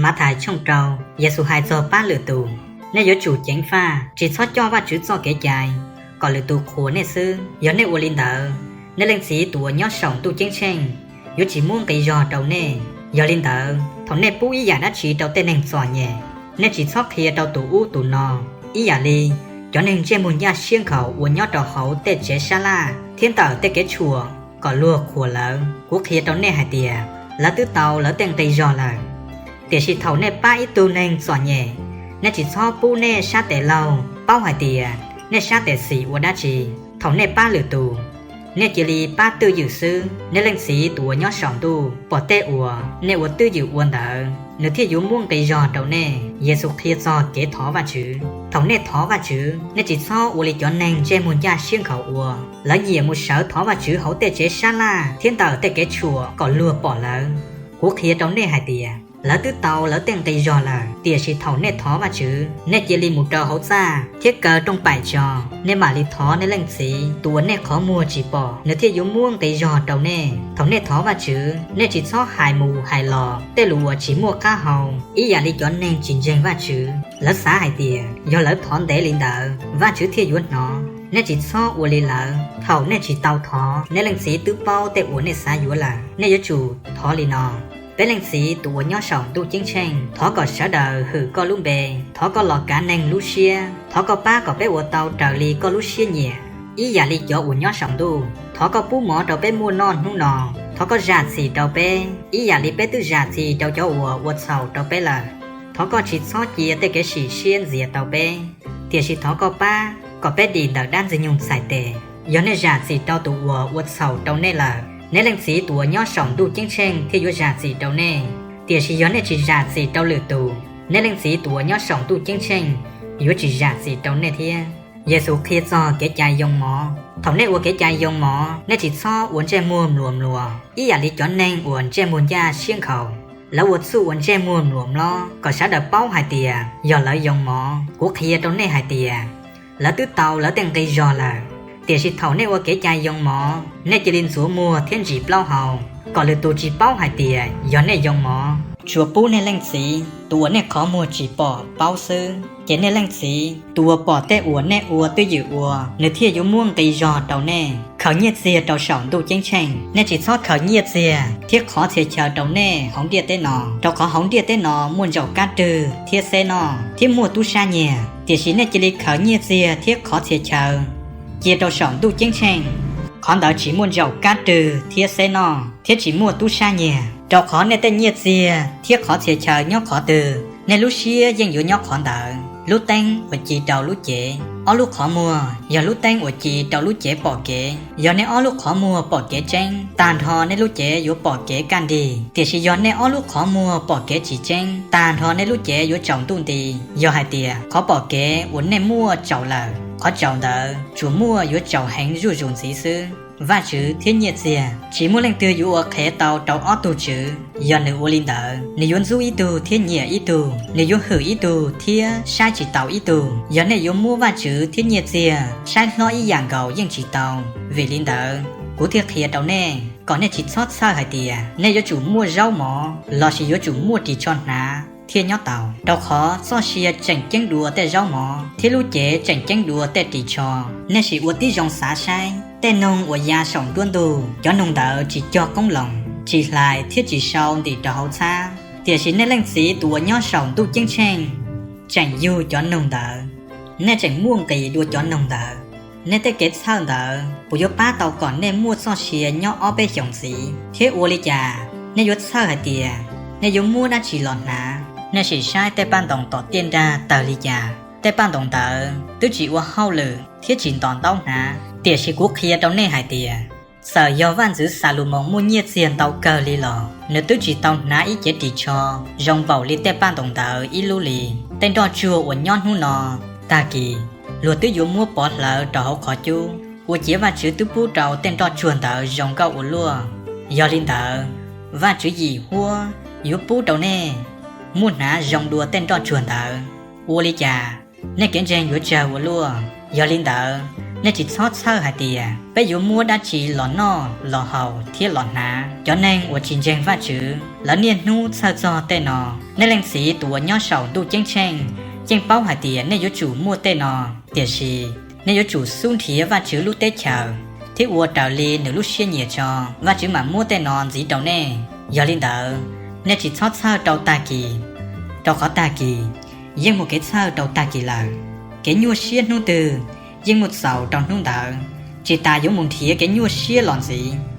Mathais tshooj rau, Yexus hais txog pab lwm tus. Nej yuav tsum ceev faj, tsis txhob coj Vajtswv txoj kev cai, kom lwm tus qhuas nej xwb. Yog nej ua li ntawd, nej Leej Txiv tus uas nyob saum ntuj ceeb tsheej yuav tsis muab nqi zog rau nej. Yog li ntawd, thaum nej pub ib yam dab tsi rau tej neeg txom nyem, nej tsis txhob qhia rau tus ub tus no, ib yam li cov neeg ntsej muag ncaj siab nkhaus uas nyob rau hauv tej tsev sab laj thiab ntawm tej kev tshuam kom luag qhuas lawv. Kuv qhia rau nej hais tias, lawv twb tau lawv tej nqi zog lawm. Tiam sis thaum nej pab ib tug neeg txom nyem, nej tsis txhob pub nej sab tes laug paub hais tias nej sab tes xis ua dab tsi. Thaum nej pab lwm tus, nej cia li pab twj ywm xwb. Nej Leej Txiv tus uas nyob saum ntuj pom tej uas nej ua twj ywm ua ntawd, nws thiaj yuav muab nqi zog rau nej. Yexus qhia txog kev thov Vajtswv. Thaum nej thov Vajtswv, nej tsis txhob ua li cov neeg ntsej muag ncaj siab nkhaus ua. Lawv nyiam mus sawv thov Vajtswv hauv tej tsev sab laj thiab ntawm tej kev tshuam kom luag pom lawv. Kuv qhia rau nej hais tias, lawv twb tau lawv tej nqi zog lawm. Tiam sis thaum nej thov Vajtswv, nej cia li mus rau hauv txaj thiab kaw rooj paim tso, nej mam li thov nej Leej Txiv tus uas nej qhov muag tsis pom, nws thiaj yuav muab nqi zog rau nej. Thaum nej thov Vajtswv, nej tsis txhob hais mus hais los tej lus uas tsis muaj qab hau ib yam li cov neeg tsis ntseeg Vajtswv. Lawv xav hais tias yog lawv thov ntev li ntawd, Vajtswv thiaj yuav hnov. Nej tsis txhob ua li lawv. Thaum nej tsis tau thov, nej Leej Txiv twb paub tej uas nej xav yuav lawm. Nej yuav tsum thov li no: Peb Leej Txiv tus uas nyob saum ntuj ceeb tsheej, thov kom sawv daws hwm koj lub npe. Thov koj los kav neeg lub siab. Thov koj pab kom peb ua tau raws li koj lub siab nyiam, ib yam li cov uas nyob saum ntuj. Thov koj pub mov rau peb muaj noj hnub no. Thov koj zam txim rau peb, ib yam li peb twb zam txim rau cov uas ua txhaum rau peb lawm. Thov koj tsis txhob cia tej kev sim siab ntxias tau peb, tiam sis thov koj pab kom peb dim ntawm dab Ntxwg nyoog txhais tes. Yog nej zam txim rau tus uas ua txhaum rau nej lawm, nej Leej Txiv tus uas nyob saum ntuj ceeb tsheej thiaj yuav zam txim rau nej. Tiam sis yog nej tsis zam txim rau lwm tus, nej Leej Txiv tus uas nyob saum ntuj ceeb tsheej yuav tsis zam txim rau nej thiab. Yexus qhia txog kev cai yoo mov. Thaum nej ua kev cai yoo mov, nej tsis txhob ua ntsej muag mluas mluas ib yam li cov neeg uas ntsej muag ncaj siab nkhaus. Lawv ua txuj ua ntsej muag mluas mlob kom sawv daws paub hais tias yog lawv yoo mov. Kuv qhia rau nej hais tias, lawv twb tau lawv tej nqi zog lawm. Tiam sis thaum nej ua kev cai yoo mov, nej cia li ntxuav muag thiab ntsis plaub hau, kom lwm tus tsis paub hais tias yog nej yoo mov. Tsuas pub nej Leej Txiv tus uas nej qhov muag tsis pom paub xwb, ces nej Leej Txiv tus uas pom tej uas nej ua twj ywm ua, nws thiaj yuav muab nqi zog rau nej. Khaws nyiaj txiag rau saum ntuj ceeb tsheej. Nej tsis txhob khaws nyiaj txiag thiab qhov txhia chaw rau nej hauv ntiaj teb no, rau qhov hauv ntiaj teb no muaj ntsaum kab rwg thiab xeb noj, thiab muaj tub sab nyiag. Tiam sis nej cia li khaws nyiaj txiag thiab qhov txhia chaw cia rau saum ntuj ceeb tsheej. Qhov ntawd tsis muaj ntsaum kab rwg thiab xeb noj, thiab tsis muaj tub sab nyiag, rau qhov nej tej nyiaj txiag thiab qhov txhia chaw nyob qhov twg, nej lub siab yeej yuav nyob qhov ntawd. Lub teeb uas ci rau lub cev. Ob lub qhov muag yog lub teeb uas ci rau lub cev pom kev. Yog nej ob lub qhov muag pom kev tseeb, tag nrho nej lub cev yuav pom kev kaj nrig. Tiam sis yog nej ob lub qhov muag pom kev tsis tseeb, tag nrho nej lub cev yuav tsaus ntuj nti. Yog hais tias qhov pom kev uas nej muaj tsaus lawm, qhov tsaus ntawd tsuas muaj yuav tsaus heev zuj zus ntxiv xwb. Vajtswv thiab nyiaj txiag. Tsis muaj leej twg yuav ua qhev tau rau ob tug tswv. Yog nws ua li ntawd, nws yuav ntxub ib tug thiab nyiam ib tug, nws yuav hwm ib tug thiab saib tsis taus ib tug. Yog nej yuav muab Vajtswv thiab nyiaj txiag saib hlob ib yam nkaus yeej tsis tau. Vim li ntawd, kuv thiaj qhia rau nej kom nej tsis txhob txhawj hais tias nej yuav tsum muaj zaub mov lossis yuav tsum muaj ris tsho hnav thiaj nyob taus. Rau qhov txoj sia tseem ceeb dua tej zaub mov, thiab lub cev tseem ceeb dua tej ris tsho. Nej sim ua tib zoo xav saib, tej noog uas ya saum nruab ntug, cov noog ntawd tsis cog qoob loo, tsis hlais thiab tsis sau ntim rau hauv txhab, tiam sis nej Leej Txiv tus uas nyob saum ntuj ceeb tsheej tseem yug cov noog ntawd. Nej tseem muaj nqis dua cov noog ntawd. Nej tej kev txhawj ntawd puas yuav pab tau kom nej muaj txoj sia nyob ob peb xyoos ntxiv? Thiab ua li cas nej yuav txhawj hais tias nej yuav muab dab tsi los hnav? Nej sim saib tej paj ntoos tom tiaj nrag tawg li cas. Tej paj ntoos ntawd twb tsis ua hauj lwm thiab tsis ntos ntaub hnav, tiam sis kuv qhia rau nej hais tias, txawm yog Vaj ntxwv Xalumoos muaj nyiaj txiag ntau kawg li los nws twb tsis tau hnav ib cev ris tsho zoo npaum li tej paj ntoos ntawd ib lub li. Tej nroj tsuag uas nyob hnub no, tag kis luag twb yuav muab pov hlawv rau hauv qhov cub. Ua ciav Vajtswv twb pub rau tej nroj tsuag ntawd zoo nkauj ua luaj. Yog li ntawd, Vajtswv yim huab yuav pub rau nej muaj hnav zoo dua tej nroj tsuag ntawd. Ua li cas nej kev ntseeg yuav tsawg ua luaj? Yog li ntawd, Nej tsis txhob txhawj hais tias, peb yuav muab dab tsi los noj, los haus thiab los hnav. Cov neeg uas tsis ntseeg Vajtswv, lawv niaj hnub txhawj txog tej no. Nej Leej Txiv tus uas nyob saum ntuj ceeb tsheej yeej paub hais tias nej yuav tsum muaj tej no. Tiam sis nej yuav tsum xub nrhiav Vajtswv lub Teb chaws thiab ua raws li nws lub siab nyiam tso, Vajtswv mam muab tej no ntxiv rau nej. Yog li ntawd, nej tsis txhob txhawj rau tag kis, rau qhov tag kis yeej muaj kev txhawj rau tag kis lawm. Kev nyuaj siab hnub twg yeej muaj txaus rau hnub ntawd, tsis tas yuav mus nrhiav kev nyuaj siab los ntxiv.